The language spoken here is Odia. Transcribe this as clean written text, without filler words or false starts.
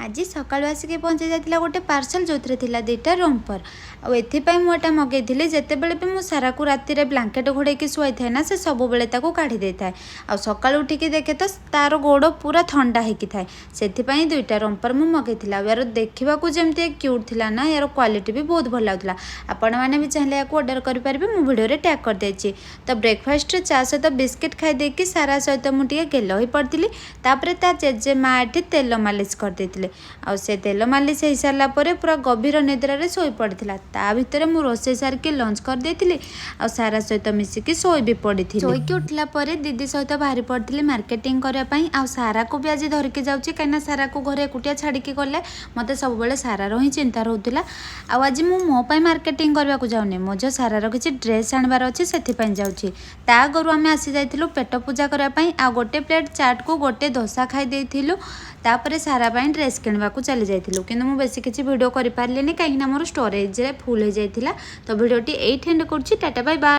ଆଜି ସକାଳୁ ଆସିକି ପହଞ୍ଚି ଯାଇଥିଲା ଗୋଟେ ପାର୍ସଲ, ଯେଉଁଥିରେ ଥିଲା ଦୁଇଟା ରମ୍ପର। ଆଉ ଏଥିପାଇଁ ମୁଁ ଏଇଟା ମଗେଇଥିଲି, ଯେତେବେଳେ ବି ମୁଁ ସାରାକୁ ରାତିରେ ବ୍ଲାଙ୍କେଟ୍ ଘୋଡ଼େଇକି ଶୁଆଇଥାଏ ନା, ସେ ସବୁବେଳେ ତାକୁ କାଢ଼ି ଦେଇଥାଏ। ଆଉ ସକାଳୁ ଉଠିକି ଦେଖେ ତ ତାର ଗୋଡ଼ ପୁରା ଥଣ୍ଡା ହେଇକି ଥାଏ। ସେଥିପାଇଁ ଦୁଇଟା ରମ୍ପର ମୁଁ ମଗେଇଥିଲି। ଆଉ ୟାର ଦେଖିବାକୁ ଯେମିତି କ୍ୟୁଟ୍ ଥିଲା ନା, ୟାର କ୍ୱାଲିଟି ବି ବହୁତ ଭଲ ଲାଗୁଥିଲା। ଆପଣମାନେ ବି ଚାହିଁଲେ ୟାକୁ ଅର୍ଡ଼ର କରିପାରିବେ, ମୁଁ ଭିଡ଼ିଓରେ ଟ୍ୟାଗ୍ କରିଦେଇଛି। ତ ବ୍ରେକଫାଷ୍ଟରେ ଚା ସହିତ ବିସ୍କିଟ୍ ଖାଇ ଦେଇକି ସାରା ସହିତ ମୁଁ ଟିକେ ଗେଲ ହୋଇ ପଡ଼ିଥିଲି। ତାପରେ ତା ଜେଜେ ମା ଏଠି ତେଲ ମାଲିସ କରିଦେଇଥିଲେ। ଆଉ ସେ ତେଲ ମାଲିସ ହେଇସାରିଲା ପରେ ପୁରା ଗଭୀର ନିଦ୍ରାରେ ଶୋଇ ପଡ଼ିଥିଲା। ତା ଭିତରେ ମୁଁ ରୋଷେଇ ସାରିକି ଲଞ୍ଚ କରିଦେଇଥିଲି ଆଉ ସାରା ସହିତ ମିଶିକି ଶୋଇ ବି ପଡ଼ିଥିଲି। ଶୋଇକି ଉଠିଲା ପରେ ଦିଦି ସହିତ ବାହାରି ପଡ଼ିଥିଲି ମାର୍କେଟିଂ କରିବା ପାଇଁ। ଆଉ ସାରାକୁ ବି ଆଜି ଧରିକି ଯାଉଛି, କାହିଁକିନା ସାରାକୁ ଘରେ ଏକୁଟିଆ ଛାଡ଼ିକି ଗଲେ ମୋତେ ସବୁବେଳେ ସାରାର ହିଁ ଚିନ୍ତା ରହୁଥିଲା। ଆଉ ଆଜି ମୁଁ ମୋ ପାଇଁ ମାର୍କେଟିଂ କରିବାକୁ ଯାଉନି, ମୋ ଝିଅ ସାରାର କିଛି ଡ୍ରେସ୍ ଆଣିବାର ଅଛି, ସେଥିପାଇଁ ଯାଉଛି। ତା ଆଗରୁ ଆମେ ଆସି ଯାଇଥିଲୁ ପେଟ ପୂଜା କରିବା ପାଇଁ ଆଉ ଗୋଟେ ପ୍ଲେଟ୍ ଚାଟ୍କୁ ଗୋଟେ ଦୋସା ଖାଇ ଦେଇଥିଲୁ। ତାପରେ ସାରା ପାଇଁ ଡ୍ରେସ୍ କିଣିବାକୁ ଚାଲି ଯାଇଥିଲୁ। କିନ୍ତୁ ମୁଁ ବେଶୀ କିଛି ଭିଡ଼ିଓ କରିପାରିଲିନି, କାହିଁକିନା ମୋର ଷ୍ଟୋରେଜରେ ଫୁଲ୍ ହେଇଯାଇଥିଲା। ତ ଭିଡ଼ିଓଟି ଏଇଠି ଏଣ୍ଡ କରୁଛି। Tata, bye bye.